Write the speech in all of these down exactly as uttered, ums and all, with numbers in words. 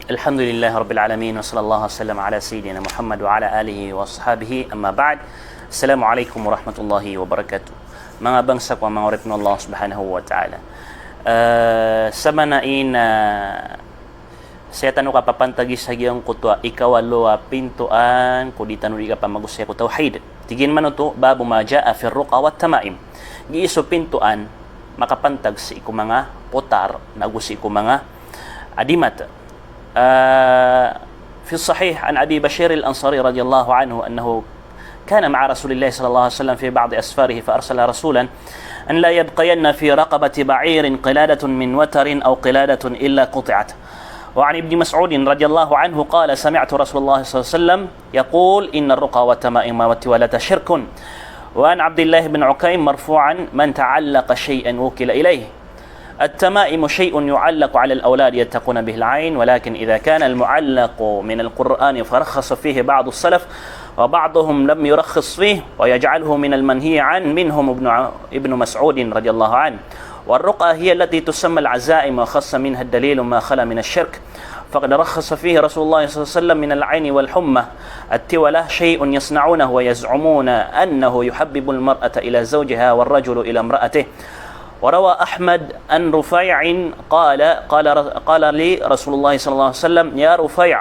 Alhamdulillahi Rabbil Alamin, wa sallallahu wa sallam ala Sayyidina Muhammad wa ala alihi wa ashabihi, amma ba'd. Assalamu alaikum warahmatullahi wabarakatuh. Manga bangsa ko a manga oripn o Allah Subhanahu wa Ta'ala. Eh, sa maana i na, eh, saya tano kapapantagi sa giyangkoto a ikawalo a pintoan ko di tano di kapamagosay ko tawhid. Tig iyan man oto, babu ma jaa fir ruqa wat tamaim. Giya so pintoan makapantag sii ko manga potar, nago sii ko manga adimat. Ah, fi sahih an Abi Bashir al-Ansari radiyallahu anhu annahu kana ma'a Rasulillahi sallallahu alaihi wasallam fi ba'di asfarihi fa arsala rasulan an la yabqayanna fi raqabati ba'irin qiladatun min watarin aw qiladatun illa quti'at. Wa an Ibni Mas'udin radiyallahu anhu qala sami'tu Rasulullah sallallahu alaihi wasallam yaqul innar ruqa wat tamaima wat tiwalata shirkun. Wa an Abdillah bin Ukaim marfu'an man ta'allaqa shay'an wukila ilayh. التمائم شيء يعلق على الأولاد يتقون به العين، ولكن إذا كان المعلق من القرآن فرخص فيه بعض السلف وبعضهم لم يرخص فيه ويجعله من المنهي عنه منهم ابن ع-، ابن مسعود رضي الله عنه. والرقى هي التي تسمى العزائم وخص منها الدليل ما خلا من الشرك، فقد رخص فيه رسول الله صلى الله عليه وسلم من العين والحمى. التولة شيء يصنعونه ويزعمون أنه يحبب المرأة إلى زوجها والرجل إلى امرأته. وروى أحمد عن رفيع قال، قال ر-، قال لي رسول الله صلى الله عليه وسلم: يا رفيع،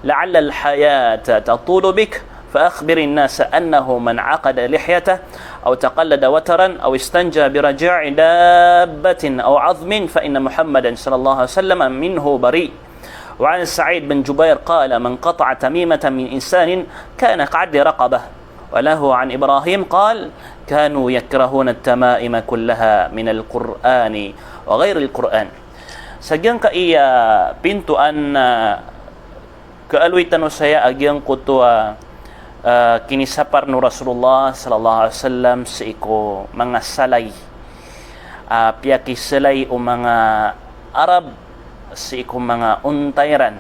لعل الحياة تطول بك، فأخبر الناس أنه من عقد لحيته أو تقلد وترا أو استنجى برجاع دابة أو عظم فإن محمدا صلى الله عليه وسلم منه بريء. وعن سعيد بن جبير قال: من قطع تميمة من إنسان كان كعدل رقبة. وله عن إبراهيم قال: كانوا يكرهون التمائم كلها من القرآن وغير القرآن. Sa giyangkaya pinto a, ah, kaaloy tano saya a giyangkoto a, ah, kinisapar o Rasulullah sallallahu alaihi wasallam sii ko manga salay a piyakisalay o manga Arab sii ko manga onta iran.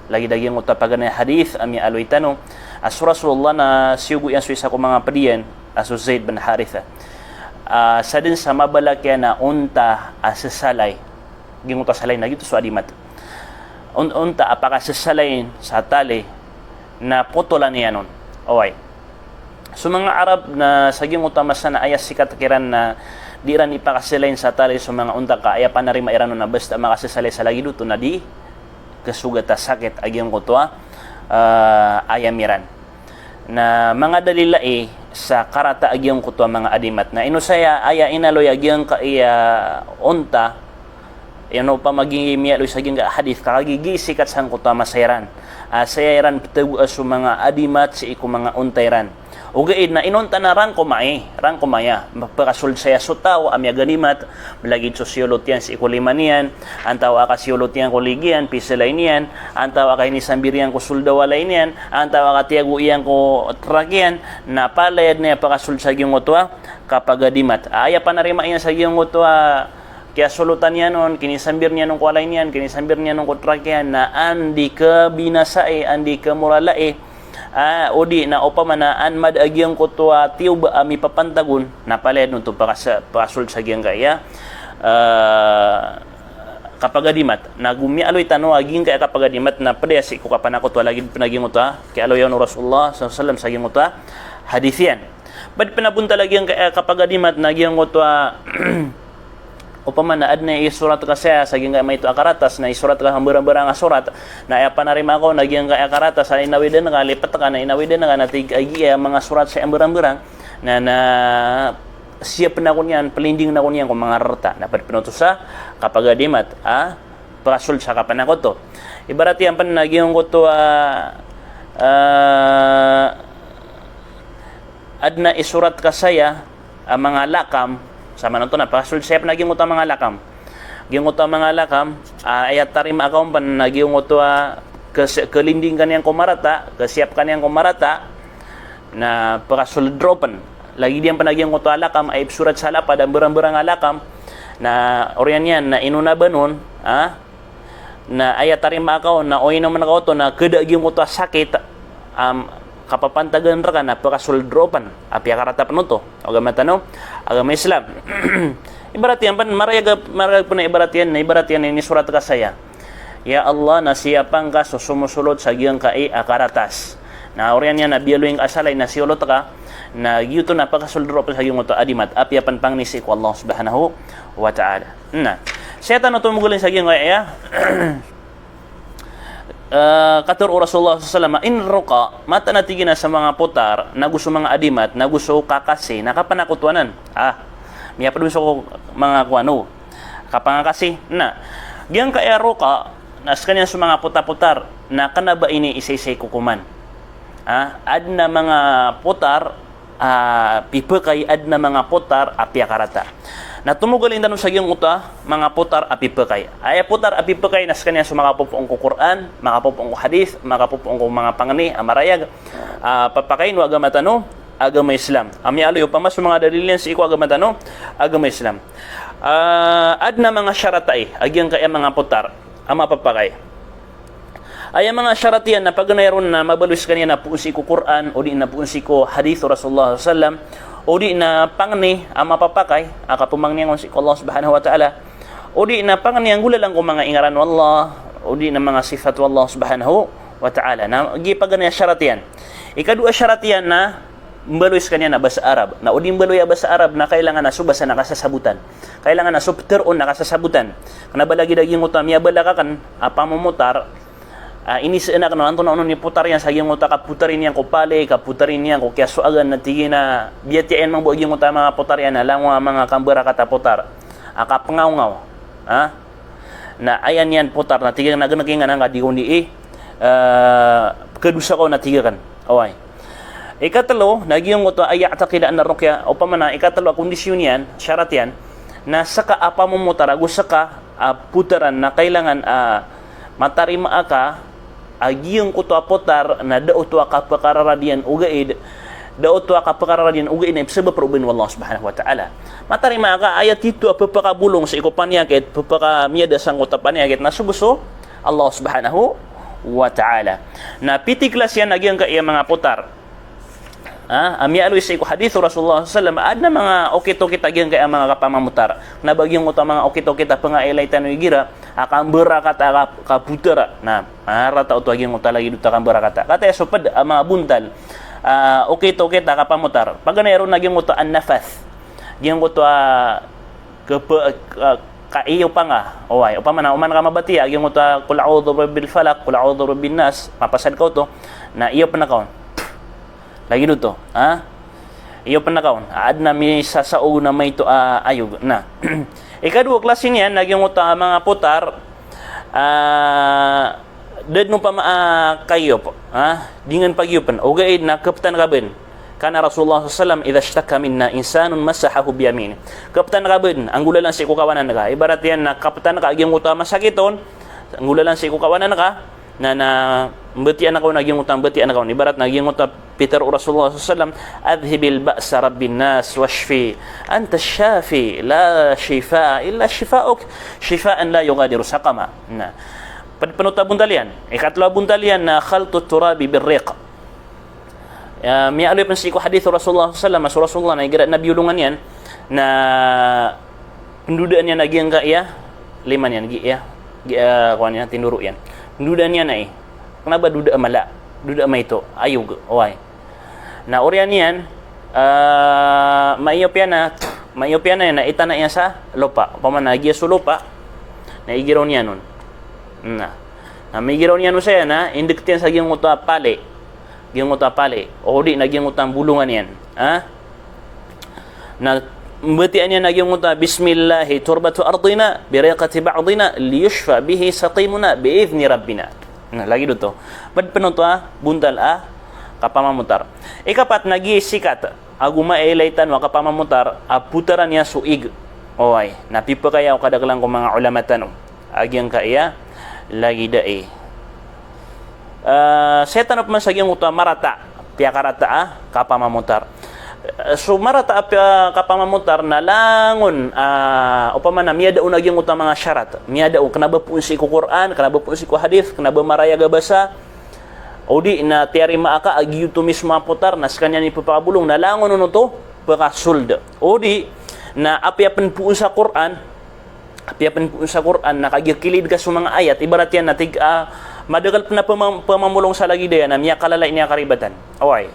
Lagid a giyangkoto a paganay a hadith a miyaaloy tano a so Rasulullah na siyogo iyan so isa ko manga pd iyan a so Zaid bin Haritha. Ah, sadn sa mabalak iyan a onta a sesalay. Giyangkoto a salay na giyoto so adimat. On-, onta a pakasesalayn sa tali na potolan iyan on. Oway. So manga Arab na sa giyangkoto a masa na aya sikat kiran na di iran ipakasesalayn sa tali so manga onta ka aya panarima iran on na basta makasesalay sa lagid oto na di kesogat a sakit a giyangkoto a, ah, ayam iran. Na manga dalil ai sa karata a giyangkoto a manga adimat. Na ino saya aya inaloy a giyangkaya onta, ino pamagi miyaaloy sa giyangkaya hadith, ka kagiya giya sikat sangkoto a masa iran a saya iran ptagoa so manga adimat sii ko manga onta iran. Ogaid na inonta na rangkom ai, rangkom aya, pakasold saya so taw a miyaganimat, lagid so siyolot iyan sii ko lima niyan, antawaa ka siyolot iyan ko ligi iyan, piselay niyan, antawaa ka inisambir iyan ko sold a walay niyan, antawaa ka tiyago iyan ko trak iyan, na palaya dn aya pakasold sa giyangkoto a kapagadimat. Aya panarima iyan sa giyangkoto a kiyasolotan iyan on, kinisambir niyan on ko walay niyan, kinisambir niyan on ko trak iyan, na an di kabinasai, an di kamoralai, ah, odi na opama na an mada a giyangkoto a tiyoba a mipapantag on, na palaya dn oto pakasa-, pakasold sa giyangkaya, ah, kapagadimat. Na go miyaaloy tano a giyangkaya kapagadimat na pd aya sii ko kapanakoto a lagid pn a giyangkoto a kiyaaloya on o Rasulullah sallallahu alaihi wasallam sa giyangkoto a hadith iyan. Pd pn a bontal a giyangkaya kapagadimat na giyangkoto a opama na adn a isorat ka saya sa giyangkaya maito a karatas, na isorat ka sa mbarang-mbarang a sorat, na aya panarima ka on na giyangkaya karatas a inawidn ka, lipt ka, na inawidn ka, na tig a giya manga sorat saya mbarang-mbarang, na, na siyapn ako niyan, plindingn ako niyan ko manga rarata. Na pd pn oto sa kapagadimat a pakasold sa kapanakoto. Ibarat iyan pn na giyangkoto a, ah, adn a isorat ka saya a manga lakam, sa maana oto na pakasold saya pn a giyangkoto a manga lakam. Giyangkoto a manga lakam, ah, aya tarima ka on pn na giyangkoto a kes-, kalinding ka niyan ko marata, kasiyap ka niyan ko marata, na pakasold roo pn. Lagid iyan pn a giyangkoto a lakam a ipsorat sa lapad a mbarang-mbarang a lakam, na oriyan iyan na ino na ba on, ah, na aya tarima ka on na o inomn ka oto na khada a giyangkoto a sakit a kapapantagan rka na pakasold roo pn a piyakarata pn oto. Agama tano, agama Islam. Ibarat iyan pn, marayag, marayag pn a ibarat iyan, na ibarat iyan na inisorat ka saya. Ya Allah, na siyapang ka so somosolot sa giyangkai a karatas. Na oriyan iyan na biyaloy ngka a salay na siyolot ka, na giyoto na pakasold roo pn sa giyangkoto a adimat, apiya pn pangni sii ko Allah Subhanahu wa Ta'ala. Na, sii tano tomogalin sa giyangkai a, eh, katharo o Rasulullah sallallahu alaihi wasallam, in ruqa, mataan a tig iyan a so manga potar, nago so manga adimat, nago so kakasi, na kapanakoto anan. Ah, miyapd on so manga kowan o kapangakasi. Na, giyangkai a ruqa, na skaniyan so manga potapotar, na kna ba ini isaisa i kokoman. Ah, adn a manga potar a pipakay, adn a manga potar a piyakarata. Na tomogalin tano sa giyangkoto a manga potar a pipakay. Aya potar a pipakay na skaniyan so makapopoon ko Qur'an, makapopoon ko hadith, makapopoon ko manga pangni a marayag a papakayn o agama tano, agama Islam. A miyaaloy opama so manga dalil iyan sii ko agama tano, agama Islam. Ah, adn a manga sharat ai a giyangkai a manga potar a mapapakay. Aya manga sharat iyan na paganay ron na mabaloy skaniyan na poon sii ko Qur'an, odi na poon sii ko hadith o Rasulullah sallallahu alaihi wasallam, odi na pangni a mapapakay a kapamangni angkoto sii ko Allah Subhanahu wa Ta'ala, odi na pangni a nggolalan ko manga ingaran o Allah, odi na manga sifat o Allah Subhanahu wa Ta'ala. Na giya paganay a sharat iyan. Ikadowa a sharat iyan na mbaloy skaniyan a basa Arab. Na o di mbaloy a basa Arab na kailangan a so basa na kasasabotan. Kailangan a so ptharoon na kasasabotan. Kna ba lagid a giyangkoto a miyabalak akn a pamomotar, ah, inisaan akn o antonaa onon i potar iyan sa giyangkoto a kapotari niyan ko pali, kapotari niyan ko kiyasoagan, na tig iyan a biyatiya iyan mambo a giyangkoto a manga potar iyan a langon a manga kambarakat a potar a kapngawngaw. Ha? Na aya niyan potar na tig akn a gnakingan angka di ko ndi i, eh, pkhadosa ko na tig akn. Oway. Ikatlo, na giyangkoto a ya'taqida anna ruqya, opama na ikatlo a kondisyon iyan, sharat iyan, na ska a pamomotar ago ska a potaran na kailangan a matarima aka a giyangkoto a potar na da oto a kapakararad iyan ogaid, da oto a kapakararad iyan ogaid na ipsabap roo o bain o Allah Subhanahu wa Ta'ala. Matarima aka a aya tito a pphakabolong sii ko paniyakit, pphakamiyada sangkoto a paniyakit na so bo so Allah Subhanahu wa Ta'ala. Na pito i klas iyan a giyangkai a manga potar. Ha, a miyaaloy sii ko hadith o Rasulullah sallallahu alaihi wasallam, adn a manga okit-okit a giyangkai a manga kapamamotar. Kna ba giyangkoto a manga okit-okit a pngailay tano igira a kambarakat a kap-, kapotara. Na, ah, rata oto a giyangkoto a lagid oto a kambarakat a. Kataya so pd a manga bontal a okit-okit a kapamotar. Paganay ron na giyangkoto a nafath. Giyangkoto a kapa-, ka-, ka iyo panga. Oway, opama na oman ka mabatiya a giyangkoto a qul a'udhu birabbil falaq, qul a'udhu birabbin nas, mapasad ka oto, na iyo pn aka on. Lagid oto, ha? Iyo pn aka on. Adn a misasaog na maito a ayog. Na, ikadowa klasi niyan na giyangkoto a manga potar, ah, da dn opama a kaiyo, ha? Di ngka pagiyopn. Ogaid na kaptan ka bn. Kana Rasulullah sallallahu alaihi wasallam, "Idha ishtaka minna insanun masahahu biyamini." Kaptan ka bn, a nggolalan sii ko kawanan ka. Ibarat iyan na kaptan ka a giyangkoto a masakit on, a nggolalan sii ko kawanan ka, na, na mbatiya aka on a giyangkoto a mbatiya aka on. Ibarat na giyangkoto a pitharo o Rasulullah sallallahu alaihi wasallam, "Adhhibil ba'sa rabbin nas washfi. Anta shafi, la shifaa illa shifauk, shifaan la yughadiru saqama." Na, pd pn oto a bontal iyan. Ikatlo a bontal iyan na khaltut turabi birriq. Ya, miyaaloy pn sii ko hadith o Rasulullah sallallahu alaihi wasallam, so Rasulullah na igira na biyolongan iyan, na pndodaan iyan a giyangkaya lima niyan, giya, giya, kowan iyan, tindoro iyan. Pndodaan iyan ai. Kna ba doda a mala, doda a maito, ayog, oway. Na oriyan iyan, ah, maiyop iyan a, maiyop iyan a, na itana iyan sa lopa. Opama na giya so lopa, na igira on iyan on. Na, na migira on iyan on saya na, indkt iyan sa giyangkoto a pali. Giyangkoto a pali, odi na giyangkoto a bolongan iyan. Ha? Na mbatiya niyan a giyangkoto a, "Bismillahi turbatu ardina, biriqati ba'dina, liyushfa bihi saqimuna, bi'idhni rabbina." Na, lagid oto. Pd pn oto a bontal a kapamamotar. Ikapat na giya i sikat ago mailay tano a kapamamotar a potaran iyan so ig. Oway, na pipakay o kadaklan ko manga olama tano a giyangkaya lagid ai. Ah, sii tano pman sa giyangkoto a marata, piyakarata a kapamamotar. Ah, so marata a piya-, kapamamotar na langon, ah, opama na miyada on a giyangkoto a manga sharat. Miyada on, kna ba poon sii ko Qur'an, kna ba poon sii ko hadith, kna ba marayag a basa, odi na tiyarima aka a giyoto mismo a potar na skaniyan i pphakabolong na langon on oto pakasold. Odi na apiya pn poon sa Qur'an, Apiya pn poon sa Qur'an na kagiya kilid ka so manga ayat, ibarat iyan na tig a, ah, madakel pn a pama-, pamamolong sa lagid iyan na miyakalala ini a karibatan. Oway.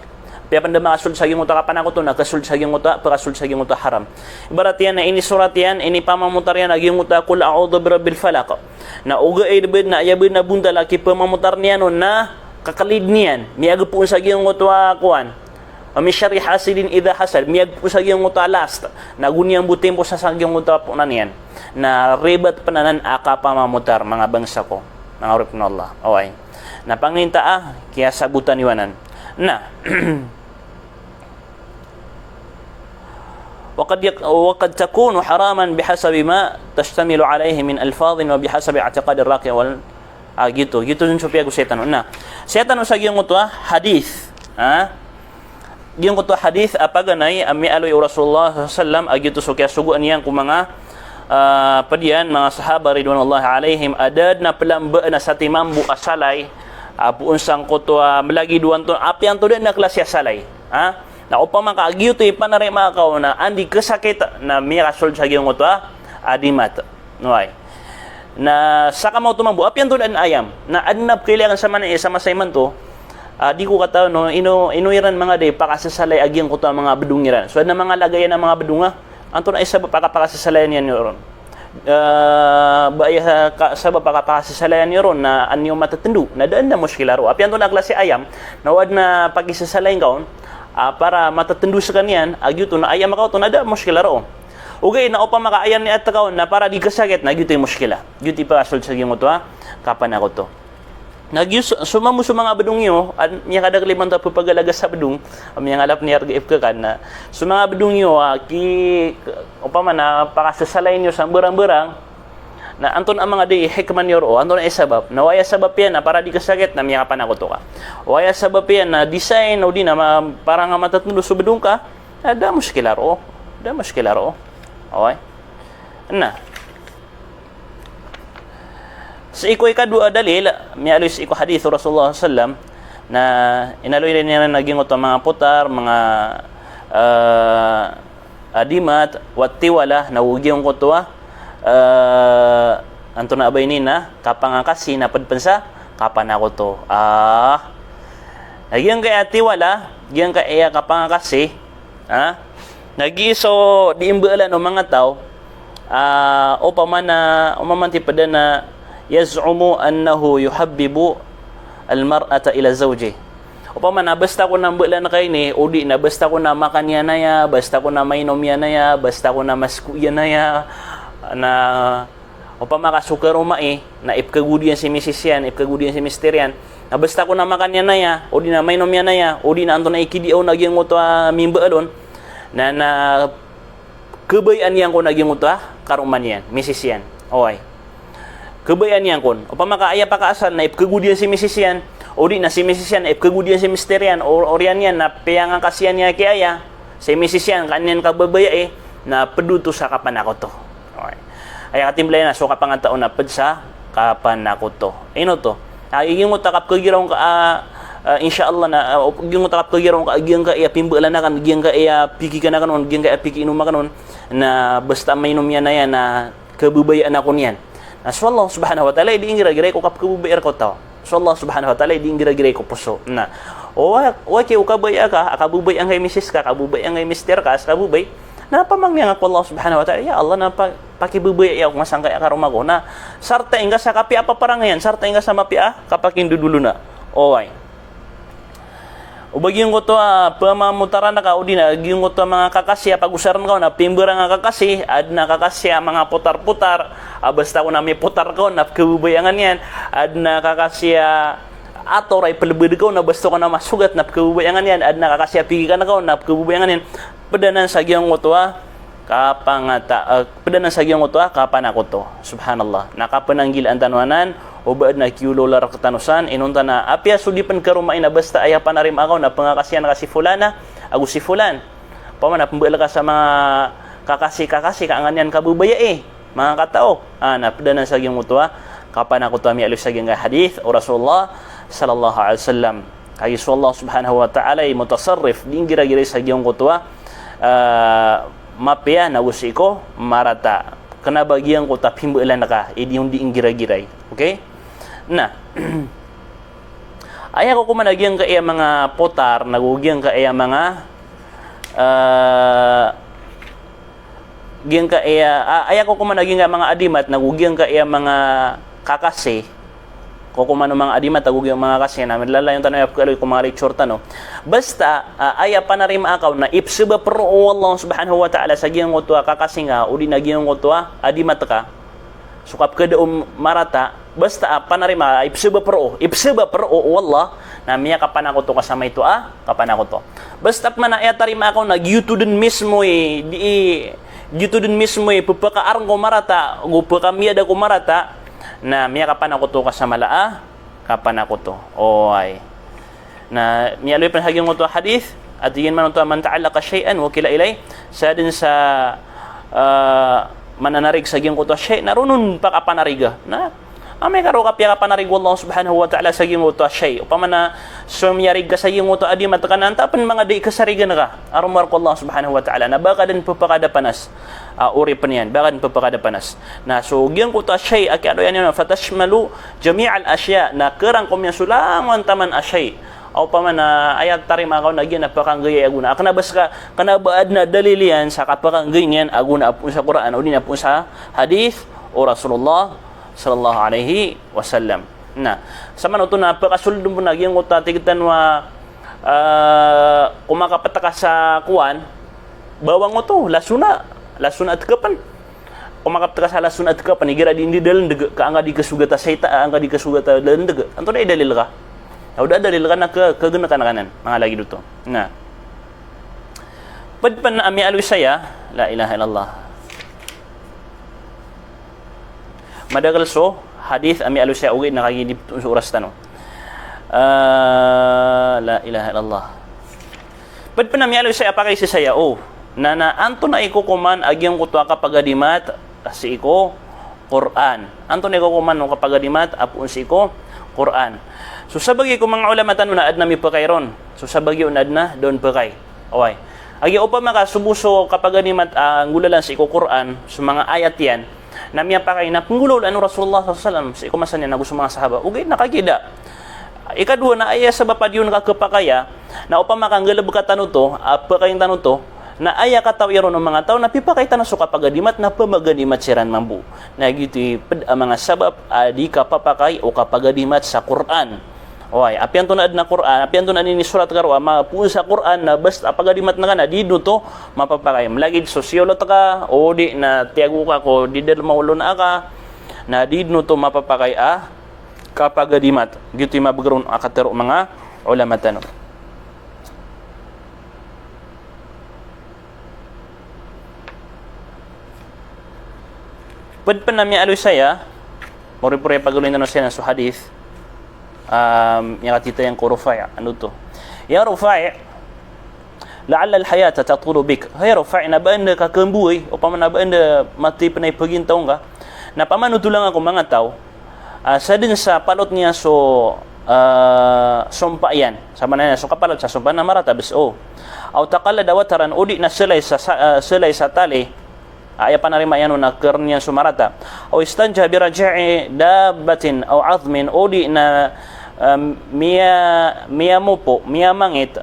Apiya pn da makasold sa giyangkoto a kapanakoto na kasold sa giyangkoto a, pakasold sa giyangkoto a haram. Ibarat iyan na inisorat iyan, inipamamotar iyan a giyangkoto a Qul a'udhu birabbil falaq. Na ogaid bd na aya bd na bontal a kipamamotar niyan on na kaklid niyan. Miyagpoon sa giyangkoto a kowan. Wa min sharri hasidin idha hasad, miyagpoon sa giyangkoto a last, na go niyan bo timpo sa giyangkoto a poon iyan, na ribat pn anan a kapamamotar, manga bangsa ko, manga oripn o Allah. Oway. Na panginta a, kiyasabotan iyo anan. Na, wa qad yak-, wa qad takunu haraman bihasabi ma tashtamilu alayhi min alfadhin wa bihasabi i'tiqadir raqi wal, ah, giyoto, giyoto dn so piyago sii tano. Na, sii tano sa giyangkoto a hadith. Ha? Giyangkoto a hadith a paganay a miyaaloy o Rasulullah sallallahu alayhi wasallam a giyoto so kiyasogoan iyan ko manga, ah, pd iyan, manga sahaba ridwanullahi alayhim, a da dn a plamba na satiman bo a salay, a poon sangkoto a mlagid o anto-, apiya antonaa a klasi a salay. Ha? Na opama ka giyoto i panarima ka on na anda i kasakit na miyakasold sa giyangkoto a, a dimat. Oway. Na sakamaoto mambo, apiya antonaa a ayam. Na adn a pkhailay akn sa mani, sa masa imanto, ah, di ko katawan o ino, ino iran manga da i pakasasalay a giyangkoto a manga bdong iran. So adn a manga lagid iyan a manga bdong a, antonaa i sabap a kapakasasalayan iyan ron. Ah, ba aya ka sabap a kapakasasalayan iyan ron na an iyo matatndo, na da dn a moskila roo. Apiya antonaa a klasi a ayam, na o adn a pakisasalay ngka on, ah, para matatndo skaniyan a giyoto na ayam ka oto, na da a moskila roo. Ogaid na opama ka aya niyan a tkaw na para di kasakit, na giyoto i moskila. Giyoto i pakasold sa giyangkoto a kapanakoto. Na giyoto so, so mambo so manga bdong iyo, an, miyakadakl imanto a pphagalaga sa bdong, a miyangalap niyan rk ipkhakan na. So manga bdong iyo, ah, ki, opama na pakasasalay niyo sa mbarang-mbarang, na antonaa manga da i hikmah niyo roo, antonaa i sabap. Na o aya sabap iyan na para di kasakit na miyakapanakoto ka. O aya sabap iyan na design, odi na ma-, para nga matatndo so bdong ka, na da a moskila roo. Da a moskila roo. Oway. Na. Sii ko ikadowa a dalil, miyaaloy sii ko hadith o Rasulullah sallallahu alayhi wasallam, na inaloy iran iyan a giyangkoto a manga potar, manga, eh, a dimat, wat tiwala, na o giyangkoto a, eh, antonaa ba ini na kapangakasi na pd pn sa kapanakoto. Ah. Na giyangkai a tiwala, giyangkai a kapangakasi, ha? Na giya so di imbaalan o manga taw, ah, opama na, opama na tig pd a na yaz'umu annahu yuhabbibu al-mar'ata ila zawjih. Opama na basta ko na mbaalan ka ini, odi na basta ko na makan iyan aya, basta ko na mainom iyan aya, basta ko na masko iyan aya, na opama ka so karoma i, na ipkhagod iyan si misis iyan, ipkhagod iyan si mister iyan. Na basta ko na makan iyan aya, odi na mainom iyan aya, odi na antonaa i kidiya on a giyangkoto a mimbaal on, na, na khabayaan iyan kon a giyangkoto a karoma niyan, misis iyan. Oway. Khabayaan iyan kon. Opama ka aya pakaasal na ipkhagod iyan si misis iyan, odi na si misis iyan na ipkhagod iyan si mister iyan, o, oriyan iyan na piyangakasi iyan iyan ki aya, si misis iyan, ka an iyan kababayai, na pd oto sa kapanakoto. Oway. Aya katimbla iyan na so kapangataw na pd sa kapanakoto. Ino oto? Ah, giyangkoto a kapkhagiraw ngka, ah, ah, insha Allah na, ah, giyangkoto a kapkhagiraw ngka, giyangkai a pimbaalan akn, giyangkai a pikikan akn on, giyangkai a pikiinom akn on, na basta mainom iyan aya na khababayaan ako niyan. Na so Allah subhanahu wa ta'ala i di inggiragiray ko kapkhababayai rka o taw. So Allah subhanahu wa ta'ala i di inggiragiray ko poso. Na, o wa-, wa ki o kabaya ka, a kababaya angkai misis ka, kababaya angkai mister ka, a skababay, na pamangni angka ko Allah subhanahu wa ta'ala, ya Allah, na pa-, pakibabayai ako nga sangkai a karoma ko. Na sartai ngka sa kapiya a paparangayan, sartai ngka sa mapiya a kapakindodolona. Oway. O ba giyangkoto a pamamotaran ka, odi na giyangkoto a manga kakasi a pagosaren ka on a pimbarang a kakasi, adn a kakasi a manga potar-potar, a basta ko na mipotar ka on na pkhababayaan iyan, adn a kakasi a ator a ipelbed ka on a basta ko na masogat na pkhababayaan iyan, adn a kakasi a pikikan ka on na pkhababayaan iyan, pd anan sa giyangkoto a kapangata-, eh, pd anan sa giyangkoto a kapanakoto. Subhanallah. Na kapananggilaan tano anan, o ba adn a kiolawla rktano san, inonta na apiya so di pn karoma i na basta aya panarima ka on na pangakasian ka si fulana, ago si fulan. Opama na pmbaal ka sa manga kakasi-kakasi ka angkaniyan kababayai, manga katao. Ah, na pd anan sa giyangkoto a kapanakoto a miyaaloy sa giyangkai a hadith o Rasulullah sallallahu alaihi wasallam. Kagiya so Allah subhanahu wa ta'ala i mutasarrif, di nggiragiray sa giyangkoto a, ah, mapiya na go sii ko marata. Kena ba giyangkoto a pimbeelan ka, i di on di inggiragiray. Okay? Na, aya kokoman a giyangkaya manga potar, nago giyangkaya manga, eh, giyangkaya, a-, aya kokoman a giyangkaya manga adimat, nago giyangkaya manga kakasi, kokoman o manga adimat ago giyangkaya manga kakasi, na lalayon tano aya pekaloy ko manga lecture tano. Basta, ah, aya panarima akaw na ipsebap roo o Allah subhanahu wa ta'ala sa giyangkoto a kakasi nga, odi na giyangkoto a adimat ka. So kapekada o marata, basta, ah, panarima, ipsebap roo, ipsebap roo o Allah, na miyakapanakoto ka sa maito a kapanakoto. Basta pman a aya tarima akaw na giyoto den mismo i, di, giyoto den mismo i pepakaareng ko marata, go pekamiyada ko marata, na miyakapanakoto ka sa mala a kapanakoto. Oway. Na miyaaloy pn sa giyangkoto a hadith, a tig iyan man oto a, "Man ta'allaqa shay'an wukila ilayh." Sa den sa, ah, mananarig sa giyangkoto a shay', na roo on pakapanariga. Na amay ka roo ka piyakapanarig o Allah subhanahu wa ta'ala sa giyangkoto a shay'. Opama na so miyarig ka sa giyangkoto a adimat ka na antaa pn manga dii kasarigan ka a rowar ko Allah subhanahu wa ta'ala, na ba ka den pepakadapanas a oripn iyan, ba ka den pepakadapanas. Na so giyangkoto a shay' a kiyaaloya niyan, fatashmalu jami'al ashya', na kerangkom iyan so langowan taman a shay'. Opama na aya tarima akaw na giya na pekanggay a gona. A kena ba ska, kena ba aden a dalil iyan sa kapekanggay niyan a gona a poon sa Qur'an, odi na poon sa hadith o Rasulullah sallallahu alaihi wasallam. Na, sa man oto na pekasold on pn a giyangkoto a tig tano a, ah, ko makapeteka sa kowan, bawang oto, lasona, lasona a tekepn. Ko makapeteka sa lasona a tekepn, igira di ndidalendeg, ka angka di kesogat a sayta, angka di kesogat a dalendeg. Antonaa i dalil ka? Na o da a dalil ka na ke-, kegenekan ka nan, manga lagid oto. Na. Ped pn a miyaaloy saya, la ilaha illallah. Madakel so hadith a miyaaloy saya, ogaid na kagiya di ptoon so oras tano. Ah, la ilaha illallah. Ped pn a miyaaloy saya, pakaiza saya, o. Na, na antonaa i kokoman a giyangkoto a kapagadimat sii ko Qur'an. Antonaa i kokoman o kapagadimat a poon sii ko Qur'an. So sabagi ko manga ulama tano na aden a mipekay ron. So sabagi on aden a da on pekay. Oway. Agiya opama ka so bo so kapagadimat a nggolalan sii ko Qur'an, so manga ayat iyan, na miyapakay na penggolaolaan o Rasulullah sallallahu alaihi wasallam sii ko masa niyan ago so manga sahaba. Ogaid na kagiya da. Ikadowa na aya sabap a di on ka kepakaya, na opama ka nggalebeka tano oto, a pekayin tano oto, na aya katawi ron o manga taw na pipakay tano so kapagadimat na pemagadimat siran mambo. Na giyoto i ped a manga sabap a di kapapakay o kapagadimat sa Qur'an. Oway, apiya antonaa den a Qur'an, apiya antonaa den a inisorat ka roo a ma-, poon sa Qur'an na basta a pagadimat ngka na di den oto mapapakay. Malagid so siyolot ka, odi na tiyago ka ko di den maolon aka, na di den oto mapapakay a kapagadimat. Giyoto i mabeger on a katero o manga ulama tano. Ped pn a miyaaloy saya, mori-pori a pagaloyin tano saya na so hadith, um, miyakatitayan ko Rufai', ano oto. Ya Rufai', la'alla al-hayata tatulu bik. Hay Rufai', na ba anda ka kemboy, opama na ba anda mathay pn a ipegintaw ngka. Na pamanotolan ako manga taw, ah, sa den sa palot niyan so, ah, sompa iyan. Sa maana niyan so kapalot sa sompa na marata bes o. Aw taqallada wataran, odi na selay sa, sa, ah, selay sa tali. Aya panarima iyan on na kern iyan so marata. Aw istanja bi raji'i dabbatin aw azmin, odi na, ah, miya-, miyamopo, miyamangit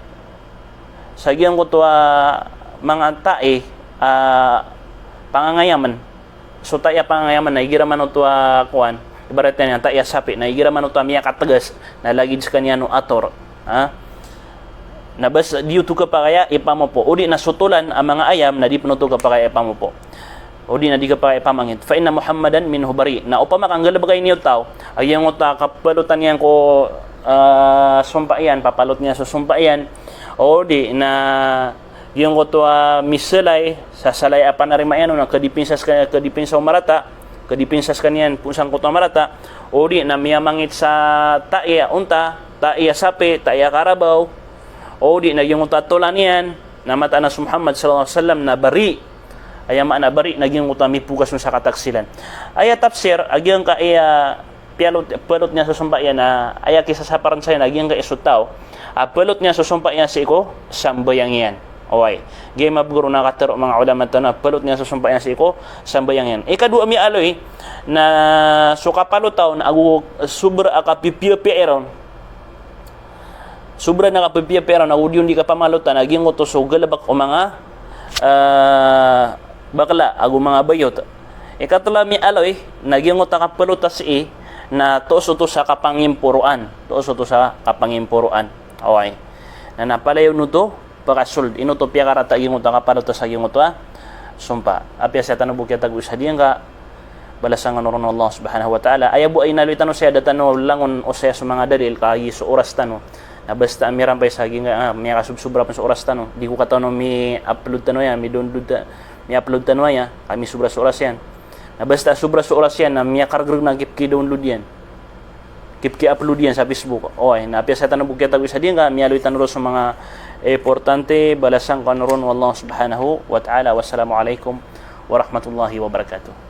sa giyangkoto a manga tai a pangangayamen. So tai a pangangayamen na igira man oto a kowan, ibarat iyan tai a sapi, na igira man oto a miyakategas na lagid sekaniyan o ator. Ha? Na bes di oto kepakay a ipamopo. Odi na sotolan a manga ayam na di pen oto kepakay a ipamopo. Odi na di kepakay a ipamangit. Fa inna Muhammadan minhu bari'. Na opama ka nggalebeka ini o taw a giyangkoto a kapalotan iyan ko, ah, sompa iyan, papalot niyan so sompa iyan. Odi na giyangkoto a miselay sa selay a panarima iyan on na kedipinsa seka-, kedipinsa o marata, kedipinsa sekaniyan poon sangkoto a marata, odi na miyamangit sa tai a onta, tai a sapi, tai a karabaw, odi na giyangkoto a tolan iyan, na mataan a so Muhammad sallallahu alaihi wasallam na bari'. Aya maana bari' na giyangkoto a mipokas on sa kataksilan. Aya tafsir a giyangkaya piyalot, palot niyan so sompa iyan na, aya kisasaparan saya na giyangkaya so taw a palot niyan so sompa iyan sii ko sambayang iyan. Oway. Giya mabagr on a katero o manga ulama tano a palot iyan so sompa iyan sii ko sambayang iyan. Ikadowa a miyaaloy na so kapalot on ago sobra a kapipiyapiya iron. Sobra na kapipiyapiya iron ago di on di kapamalotan a giyangkoto so galebek o manga, eh, bakla ago manga bayot. Ikatlo a miyaaloy na giyangkoto a kapalot a sii na toos oto sa kapangimporoan. Toos oto sa kapangimporoan. Oway. Na palaya on oto pakasold. Ino oto piyakarata a giyangkoto a kapalot a sa giyangkoto a sompa. Apiya saya tano bo kiyatago sa diyangka, balasan kano ron o Allah subhanahu wa ta'ala. Aya bo a inaloy tano saya, da tano langon o saya so manga dalil, kagiya so oras tano. Na basta a mirampay sa giyangka, ah, miyakasobsobra pen so oras tano. Di ko katawan o mi-upload tano aya, mi-download ta-, mi-upload tano aya, ka misobra so oras iyan. Na basta a sobra so oras iyan, na miyakargrg na kipki-download iyan. Kipki-upload iyan sa Facebook. Oway, na apiya saya tano bo kiyatago sa diyangka, miyaaloy tano ron so manga importante, balasan kano ron o Allah subhanahu wa ta'ala. Wassalamu alaikum warahmatullahi wabarakatuh.